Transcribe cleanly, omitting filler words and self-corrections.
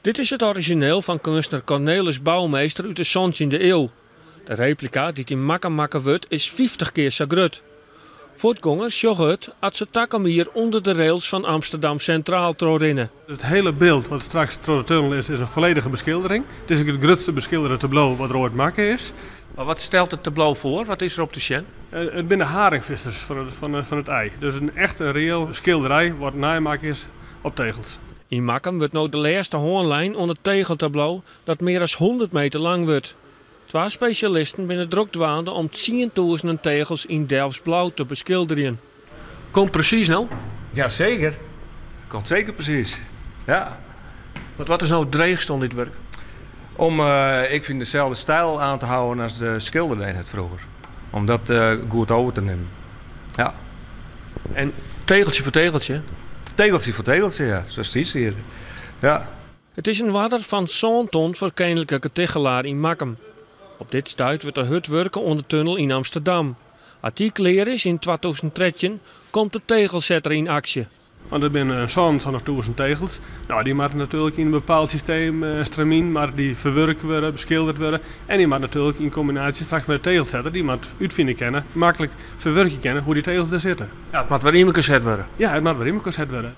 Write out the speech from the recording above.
Dit is it orizjineel fan keunstner Cornelis Bouwmeester út de santjinde iuw. De replika dy't yn Makkum makke wurdt is 50 kear sa grut. Fuotgongers sjogge it as se takom jier ûnder de rails fan Amsterdam Centraal trochrinne. It hiele byld wat straks troch de tunnel is, is in folledige beskildering. It is ek it grutste beskildere tableau wat der oait makke is. Mar wat stelt it tableau foar? Wat is der op te sjen? It binne de haringfissers fan it IJ. Dus in echt in reëel skilderij wat neimakke is op tegels. Yn Makkum wurdt no de lêste hân lein oan it tegeltableau dat mear as 100 meter lang wurdt. Twa spesjalisten binne drok dwaande om tsientûzenen tegels yn Delfts blau te beskilderjen. Komt presys no? Ja, seker. Komt seker presys. Ja. Want wat is no it dreechste oan dit wurk? Om, ik fyn, deselde styl oan te hâlden as de skilder die it froeger. Om dat goed oer te nimmen. Ja. En tegeltsje foar tegeltsje? Tegeltsje foar tegeltsje, ja. Sa stiet se hjir. Ja. It is in oarder fan sân ton foar Keninklike Tichelaar yn Makkum. Op dit stuit wurdt der hurd wurke oan de tunnel yn Amsterdam. As dy klear is yn 2013, komt de tegelsetter yn aksje. Want it binne 77.000 tegels. No, dy moatte natuerlik yn in bepaald systeem, stramyn, moatte dy ferwurke wurde, beskilderd wurde. En dy moat natuerlik yn kombinaasje straks mei de tegelsetter, dy moat útfine kinne, maklik ferwurkje kinne hoe dy tegels der sitte. Ja, it moat wer yn elkoar set wurde. Ja, it moat wer yn elkoar set wurde.